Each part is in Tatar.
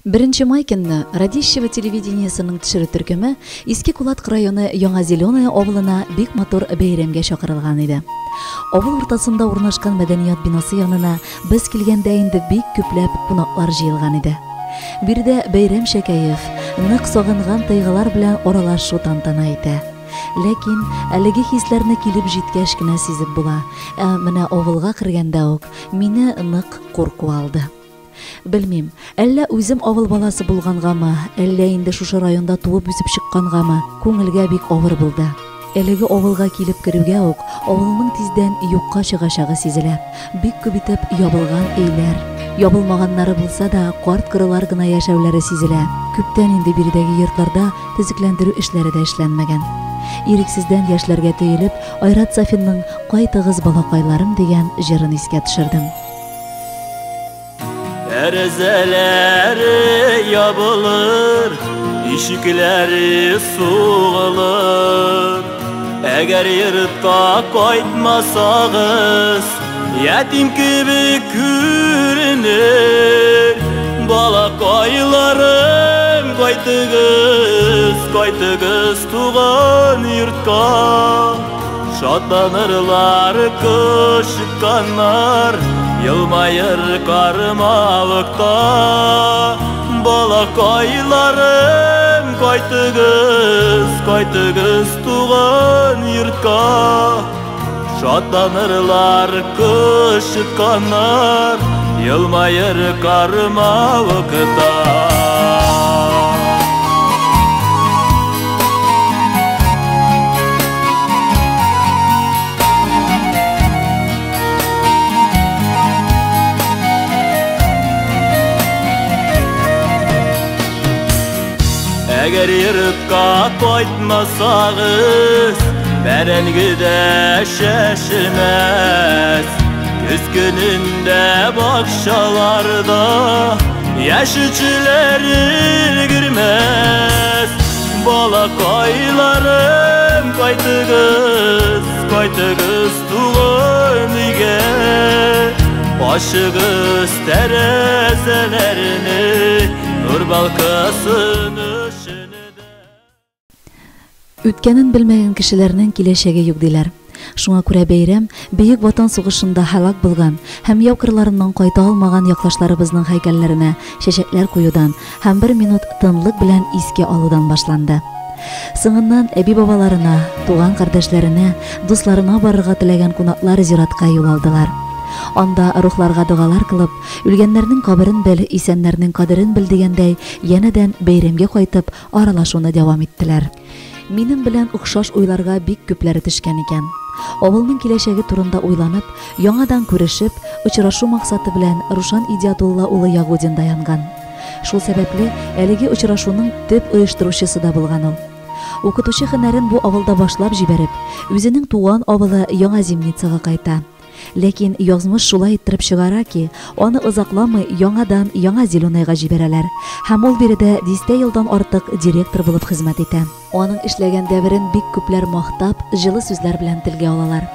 Беренче май көнне Радищево телевидениесенең төшерү төркеме Иске Кулаткы районы Яңа Зеленая авылына бик матур бәйрәмгә чакырылган иде. Авыл уртасында урнашкан мәдәният бинасы янына без килгәндә инде бик күпләп кунаклар җыелган иде. Биредә бәйрәмчә кәеф, нык сагынган тойгылар белән аралашу тантана итә. Ләкин әлеге хисләрне килеп җиткәч кенә сизеп була, ә менә авылга кергәндә үк мине нык курку алды. Белмим, әллә үзем авыл баласы булгангамы, әллә инде шушы районда туып-үсеп чыккангамы, күңелгә бик авыр булды. Әлеге авылга килеп керүгә үк, авылның тиздән юкка чыгачагы сизелә. Бик күп итеп ябылган өйләр, ябылмаганнары булса да, карт-корылар гына яшәүләре сизелә. Күптән инде биредәге йортларда төзекләндерү эшләре дә эшләнмәгән. Ирексездән яшьләргә төелеп, Айрат Сафинның Кайтыгыз, балакайларым дигән җырын искә төшердем. Тәрәзәләре ябылыр, ишекләре сугылыр. Әгәр йортка кайтмасагыз, ятим кебек күренер. Балакайларым, кайтыгыз, кайтыгыз туган йортка. Шатланырлар кычытканнар, елмаер кармавыкта. Балакайларым, кайтыгыз, кайтыгыз туган йортка. Шатланырлар кычытканнар, елмаер кармавыкта. Әгәр йортка кайтмасагыз, бәрәңге дә шәшелмәс. Көз көнендә бакчаларда яшелчәләр өлгермәс. Балакайларым, кайтыгыз, кайтыгыз туган өйгә. Ачыгыз тәрәзәләрне, нур балкысын эчендә. Үткәнен белмәгән кешеләрнең киләчәге юк диләр. Шуңа күрә бәйрәм Бөек Ватан сугышында һәлак булган һәм яу кырларыннан кайта алмаган якташларыбызның һәйкәлләренә чәчәкләр куюдан һәм бер минут тынлык белән искә алудан башланды. Соңыннан әби-бабаларына, туган кардәшләренә, дусларына барырга теләгән кунаклар зиратка юл алдылар. Анда рухларга догалар кылып, үлгәннәрнең каберен бел, исәннәрнең кадерен бел дигәндәй, янәдән бәйрәмгә кайтып, аралашуны дәвам иттеләр. Минем белән охшаш уйларга бик күпләре төшкән икән. Авылның киләчәге турында уйланып, яңадан күрешеп, очрашу максаты белән Рушан Идиатулла улы Ягудин да янган. Шул сәбәпле, әлеге очрашуның төп оештыручысы да булган ул. Укытучы һөнәрен бу авылда башлап җибәреп, үзенең туган авылы Яңа Зимницага кайта. Ләкин язмыш шулай иттереп чыгара ки, аны озакламый яңадан Яңа Зеленайга җибәрәләр һәм ул биредә дистә елдан артык директор булып хезмәт итә. Аның эшләгән дәверен бик күпләр мактап, җылы сүзләр белән телгә алалар.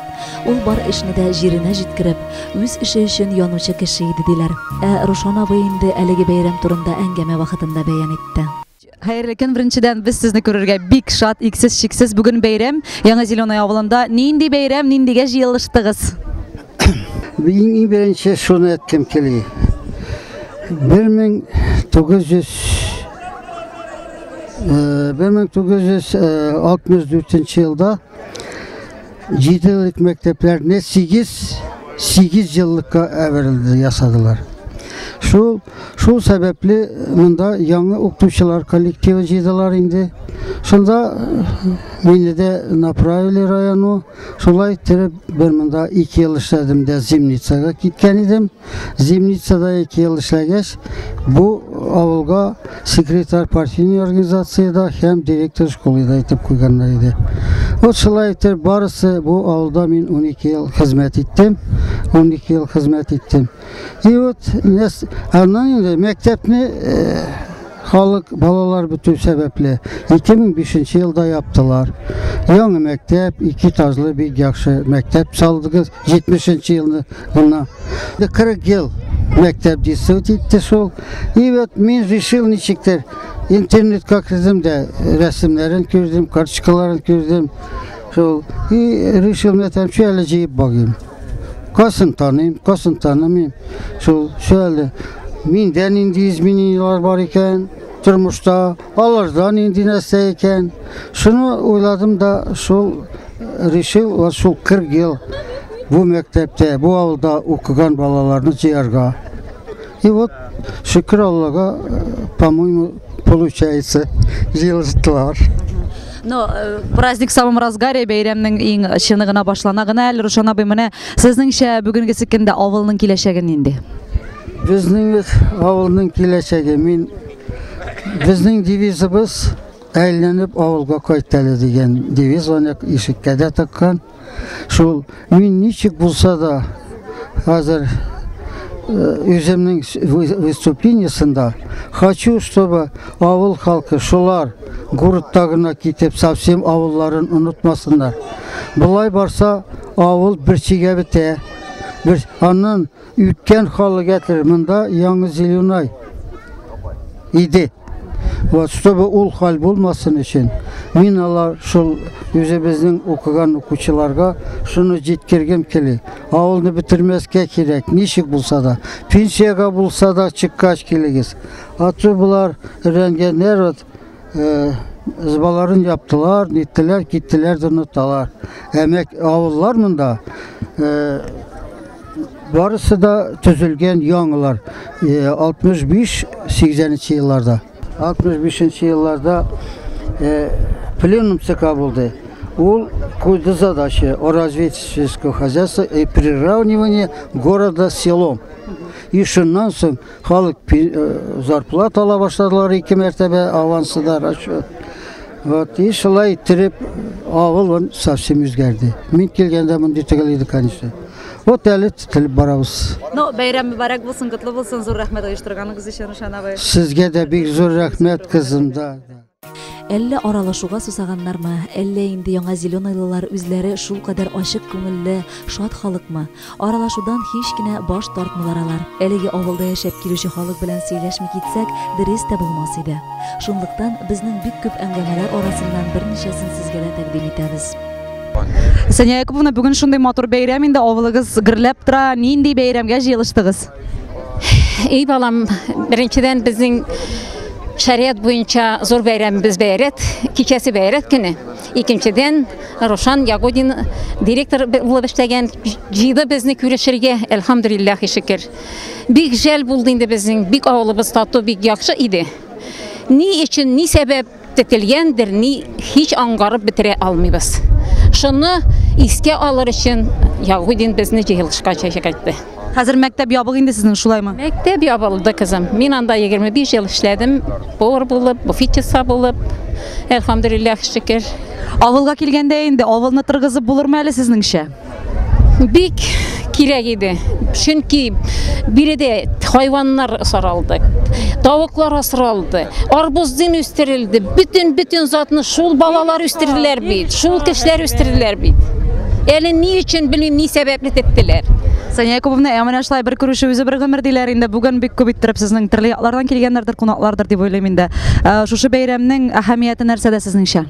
Ул бар эшне дә җиренә җиткереп, үз эше өчен янучы кеше иде, диләр. Ә Рушан абый инде әлеге бәйрәм турында әңгәмә вакытында бәян итте. Хәерле көн, беренчедән без сезне күрергә бик шат, иксез-чиксез. Бүген бәйрәм Яңа Зеленая авылында. Нинди бәйрәм, ниндигә җыелыштыгыз? Иң беренче шуны әйткем кили. 1900 1964 елда 7 еллык мәктәпләрне 8 еллыкка әверелде, ясадылар. Шул сәбәпле монда яңа укытучылар коллективы җыйдылар инде. Шунда мине дә направили району. Шулай иттереп бер монда 2 ел эшләдем дә Зимницага киткән идем. Зимницада 2 ел эшләгәч, бу авылга секретарь партийной организациядә һәм директор школы да итеп куйганнар иде. Вот шулай итеп барысы бу авылда мин 12 ел хезмәт иттем. 12 ел хезмәт иттем. И вот аннан инде мәктәпне халык балалар бетү сәбәпле 2005 елда яптылар. Яңа мәктәп, 2 этажлы бик яхшы мәктәп салдыгыз 70 елны гына. 40 ел. Мәктәп действовать итте шул. И вот мин решил ничектер интернетка кердем дә рәсемнәрен күрдем, карточкаларын күрдем. Шул и решил мен әйтәм, шу әле җыеп багыйм. Кайсын таныйм, кайсын танымыйм. Шул шу әле миндә нинди изменениялар бар икән тормышта, аларда нинди нәрсә икән. Шуны уйладым да шул решил вот шул 40 ел бу мәктәптә, бу авылда укыган балаларны җыярга. И вот, шөкер Аллага, по-моему, получается, җыелыштылар. Но праздник в самом разгаре, бәйрәмнең иң чыны гына башлана гына әле, Рушан абый, менә сезнеңчә бүгенгесе көндә авылның киләчәге нинди? Безнең авылның киләчәге, мин безнең девизыбыз әйләнеп авылга кайт әле дигән девиз аны ишеккә дә таккан. Шул мин ничек булса да хәзер үземнең выступлениесында хочу, чтобы авыл халкы шулар городта гына китеп совсем авылларын онытмасыннар. Болай барса авыл бер чигә бетә. Бер аннан үткән халык әтер монда Яңа Зеленай иде. Вот, чтобы ул хәл булмасын өчен, мин алар шул үзебезнең укыган укучыларга шуны җиткергем килә. Авылны бетермәскә кирәк, ничек булса да. Пенсиягә булса да чыккач килегез. А то болар өйрәнгәннәр вот, ызбаларын яптылар, ниттеләр, киттеләр дә оныталар. Әмәк авыллар монда барысы да төзелгән яңалар. 65-80 елларда. 65 елларда пленум ЦК булды. Ул куйды задачи о развитии сельского хозяйства и приравнивании города с селом. И шуннан соң халык зарплата ала башладылар ике мәртәбә, авансы да, расчет. Вот, и шулай иттереп авыл он совсем үзгәрде. Мин килгәндә мондый түгел иде, конечно. Вот әле тетелеп барабыз. Ну, бәйрәм мөбарәк булсын, котлы булсын, зур рәхмәт оештырганыгыз өчен, Рушан абый. Сезгә дә бик зур рәхмәт, кызым, да. Әллә аралашуга сусаганнармы, әллә инде Яңа Зеленайлылар үзләре шулкадәр ачык күңелле, шат халыкмы? Аралашудан һич кенә баш тартмыйлар алар. Әлеге авылда яшәп килүче халык белән сөйләшми китсәк, дөрес тә булмас иде. Шунлыктан безнең бик күп әңгәмәләр арасыннан берничәсен сезгә дә тәкъдим итәбез. Сания Якуповна, бүген шундый матур бәйрәм инде, авылыгыз гөрләп тора. Нинди бәйрәмгә җыелыштыгыз? Эй, балам, беренчедән безнең шариат буенча зур бәйрәмебез бәйрәт, кичәсе бәйрәт көне. Икенчедән, Рушан Ягудин директор булып эшләгән, җыйды безне күрешергә, әлхәмдүлилләһи шөкер. Бик жәл булды инде безнең, бик авылыбыз тату, бик яхшы иде. Ни өчен, ни сәбәп тетелгәндер, ни һич аңгарып бетерә алмыйбыз. Шуны искә алыр өчен Ягудин безне җыелышка чакыртты. Хәзер мәктәп ябык инде сезнең, шулаймы? Мәктәп ябылды, кызым. Мин анда 25 ел эшләдем, повар булып, буфетчица булып. Әлхәмдүлилләһ, шөкер. Авылга килгәндә инде авылны торгызып булырмы әле сезнеңчә? Бик кирәк иде. Чөнки биредә хайваннар саралды, тавыклар асралды, арбуздин үстерелде. Бөтен-бөтен затны шул балалар үстерделәр бит, шул кешеләр үстерделәр бит. Әле ни өчен белмим, ни сәбәпле теттеләр. Сания Якуповна, ә менә шулай бер күрешү үзе бер гомер диләр инде. Бүген бик күп иттереп сезнең төрле яклардан килгәннәрдер, кунаклардыр дип уйлыйм инде. Шушы бәйрәмнең әһәмияте нәрсәдә сезнеңчә?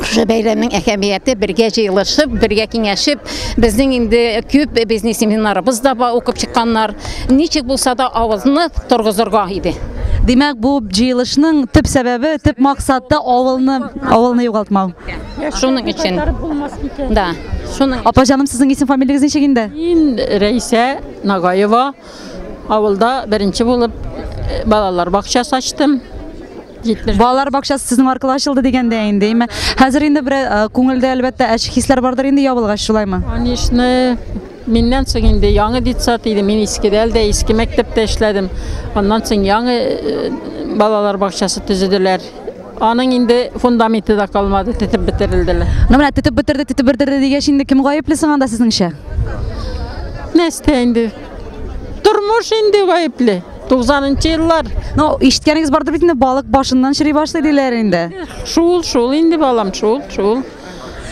Шушы бәйрәмнең әһәмияте бергә җыелышып, бергә киңәшеп, безнең инде күп бизнес семинарыбыз да бар, укып чыкканнар. Ничек булса да авызны торгызырга иде. Димәк, бу җыелышның төп сәбәбе, төп максаты авылны югалтмау. Шуның өчен. Да, шуның. Апа җаным, сезнең исем фамилиягез ничек инде? Мин Рәйсә Нагаева. Авылда беренче булып балалар бакчасы ачтым. Балалар бакчасы сезнең аркылы ачылды дигәндә инде, әйме? Хәзер инде бер күңелдә әлбәттә әче хисләр бардыр инде ябылгач, шулаймы? Конечно, миннән соң инде яңа детсад иде, мин искедә дә иске мәктәптә эшләдем. Аннан соң яңа балалар бакчасы төзеделәр. Аның инде фундаменты да калмады, тетеп бетерелделәр. Ну менә тетеп бетерде, тетеп бетерде дигәч инде кем гаепле соң анда сезнеңчә? Нәрсә инде? Тормыш инде гаепле. 90-нчы еллар. Ну, ишеткәнегез бардыр бит инде, балык башыннан чери башлый диләр инде. Шул, шул инде балам, шул, шул.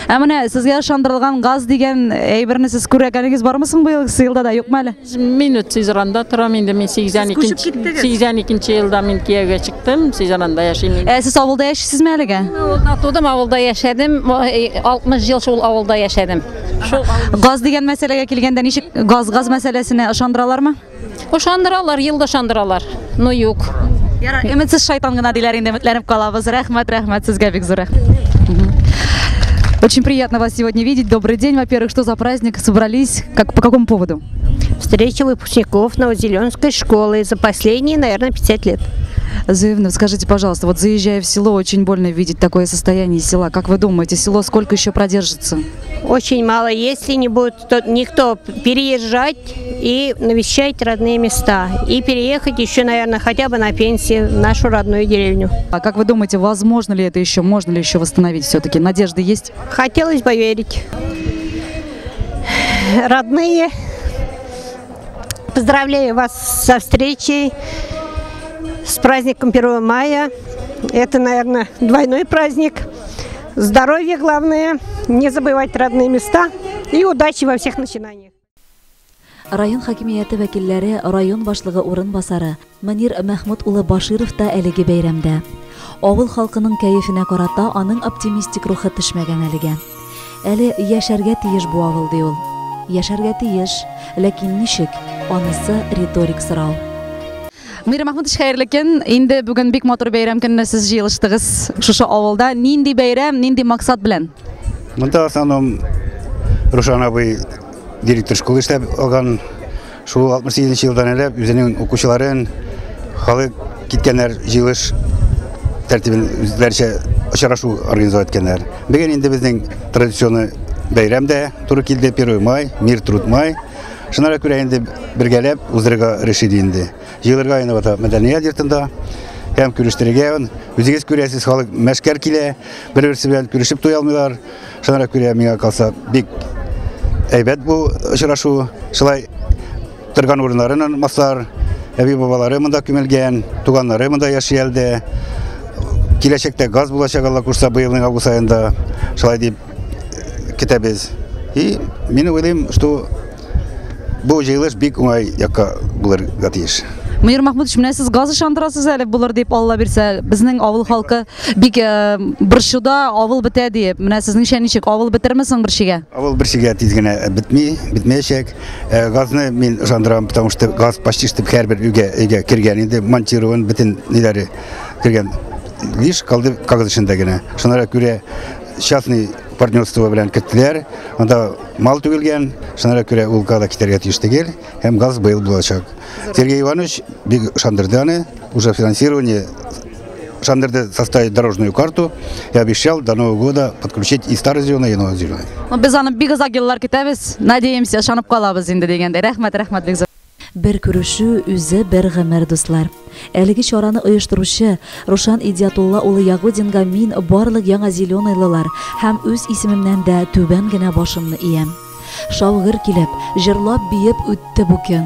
Ә менә сезгә ышандырылган газ дигән әйберне сез күргәнегез бармы соң быелгы елда да, юкмы әле? Мин Сызранда торам инде, мин 82 82 елда мин кияүгә чыктым, Сызранда яшим инде. Ә сез авылда яшисезме әлегә? Авылда тудым, авылда яшәдем, 60 ел шул авылда яшәдем. Шул Газ дигән мәсьәләгә килгәндә ничек газ газ мәсьәләсенә ышандыралармы? Ышандыралар, елда ышандыралар. Но юк. Ярар, өметсез шайтан гына диләр инде, өметләнеп калабыз. Рәхмәт, рәхмәт сезгә бик зур рәхмәт. Очень приятно вас сегодня видеть. Добрый день. Во-первых, что за праздник? Собрались? Как, по какому поводу? Встреча выпускников Новозеленской школы за последние, наверное, 50 лет. Зоевна, скажите, пожалуйста, вот заезжая в село, очень больно видеть такое состояние села. Как вы думаете, село сколько еще продержится? Очень мало, если не будет никто переезжать и навещать родные места. И переехать еще, наверное, хотя бы на пенсию в нашу родную деревню. А как вы думаете, возможно ли это еще, можно ли еще восстановить все-таки? Надежды есть? Хотелось бы верить. Родные, поздравляю вас со встречей, с праздником 1 мая. Это, наверное, двойной праздник. Здоровье главное, не забывать родные места и удачи во всех начинаниях. Район хакимияте вәкилләре, район башлыгы урынбасары Мөнир Мәхмүт улы Баширов та әлеге бәйрәмдә. Авыл халкының кәефенә карата аның оптимистик рухы төшмәгән әлегә. Әле яшәргә тиеш бу авыл, ди ул. Яшәргә тиеш, ләкин ничек? Анысы риторик сорау. Мөнир Мәхмүтович, хәерле көн. Инде бүген бик матур бәйрәм көнне сез җыелыштыгыз шушы авылда. Нинди бәйрәм, нинди максат белән? Монда в основном Рушан абый директор школы эшләп алган. Шул 68 елдан элеп үзенең укучыларын халык киткәннәр җыелыш тәртибен үзләренчә очрашу организовать иткәннәр. Бүген инде безнең традиционный бәйрәм дә туры килде 1 май, мир труд май. Шуңа күрә инде бергәләп уздырырга решили инде. Җыелырга инде бата мәдәният йортында һәм күрештерергә. Үзегез күрәсез, халык мәшкәр килә, бер-берсе белән күрешеп туя алмыйлар. Шуңа күрә миңа калса бик әйбәт бу очрашу. Шулай торган урыннарын онытмаслар, әби бабалары монда күмелгән, туганнары монда яши әлдә. Киләчәктә газ булачак, Алла кушса, быелның август аенда. Шулай дип көтәбез. И мин уйлыйм, что бу җыелыш бик уңай якка булырга тиеш. Мөнир Мәхмүтович, менә сез газ ышандырасыз әле булыр дип, Алла бирсә, безнең авыл халкы бик борчуда, авыл бетә диеп. Менә сезнеңчә ничек, авыл бетерме соң бер чигә? Авыл бер чигә тиз генә бетми, бетмәячәк. Газны мин ышандырам, потому что газ почти что һәрбер өйгә кергән инде, монтирован, бөтен ниләре кергән. Лишь калды кагыз эчендә генә. Шуңа күрә частный партнерство белән керттеләр. Анда мал түгелгән, шуңа күрә ул газда китәргә тиеш түгел, һәм газ быел булачак. Сергей Иванович бик ышандырды аны, уже финансирование ышандырды составить дорожную карту и обещал до Нового года подключить и старый зеленый, и новый зеленый. Ну, без аны бик озак еллар көтәбез, надеемся, ышанып калабыз инде дигәндәй. Рәхмәт, рәхмәт бик зур. Бер күрешү үзе бер гомер, дуслар. Әлеге чараны оештыручы Рушан Идиатулла улы Ягудинга мин барлык Яңа Зеленыйлылар һәм үз исемемнән дә түбән генә башымны иям. Шаугыр килеп, җырлап биеп үтте бу көн.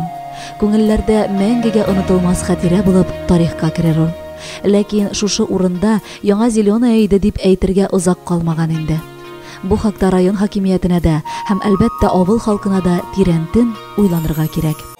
Күңелләрдә мәңгегә онытылмас хатирә булып тарихка керер ул. Ләкин шушы урында Яңа Зеленая иде дип әйтергә озак калмаган инде. Бу хакта район хакимиятенә дә һәм әлбәттә авыл халкына да тирәнтен уйланырга кирәк.